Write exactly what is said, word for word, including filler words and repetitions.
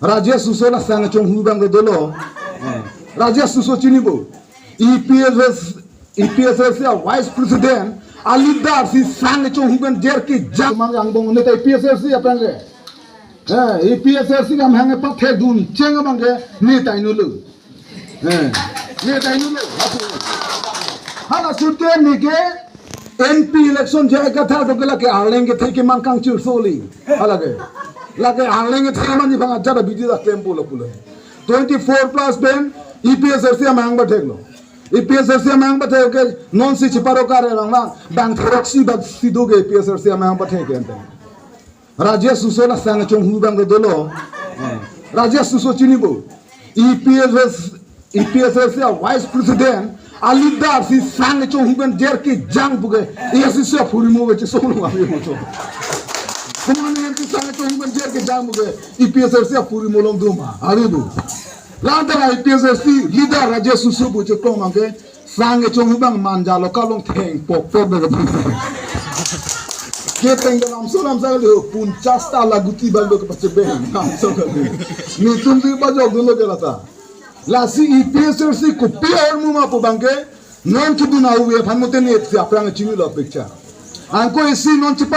Rajesh Tisso la sang chonghu abang dolo. Eh, Rajesh Tisso chinibo. E P S S, E P S S C a vice president, a leader si sang chonghu abang jer kejang mang angbong ne ta E P S S C aphrang ke. Eh, E P S S C kam hang pathedun cheng abang ke ne ta inulu. Eh, ne ta inulu. Hala sut ke ne ke M P election jai katha to ke lake arleng kethe keman kangchir soli. Hala ke. Lake arleng kethe man ni bang ajat abidi da klem pulo pulo. Twenty-four plus pen E P S S C amang patheklo. E P S S C amang pathek ke non si chiparo kare lang lang. Bang throksi bang si do ke E P S S C amang pathek ke ante. Rajesh Tisso la sang chonghu abang dolo. Eh, Rajesh Tisso chinibo. E P S S, E P S S C a vice president, a leader si sang chonghu abang jer kejang pu ke, E S C si apurimo ke chisong lo abi mo cho. Kumane si sang chonghu abang jer kejang pu ke, E P S S C apurimo long duma, abi bu. Lanta E P S S C leader Rajesh Tisso bu che kong mang ke, sang chonghu abang manja lo kalong theng pok pok de. Ke theng ke lamso lamsa le pun chasta laguti bang do ke pachebeng. Lamso ke. Netum si bajok dolo ke lata. Lasi E P S S C kopi ahormu ma pu abang ke, non kedun awi aphan mote ne si aphrang chinilo picture. Anke isi non chipa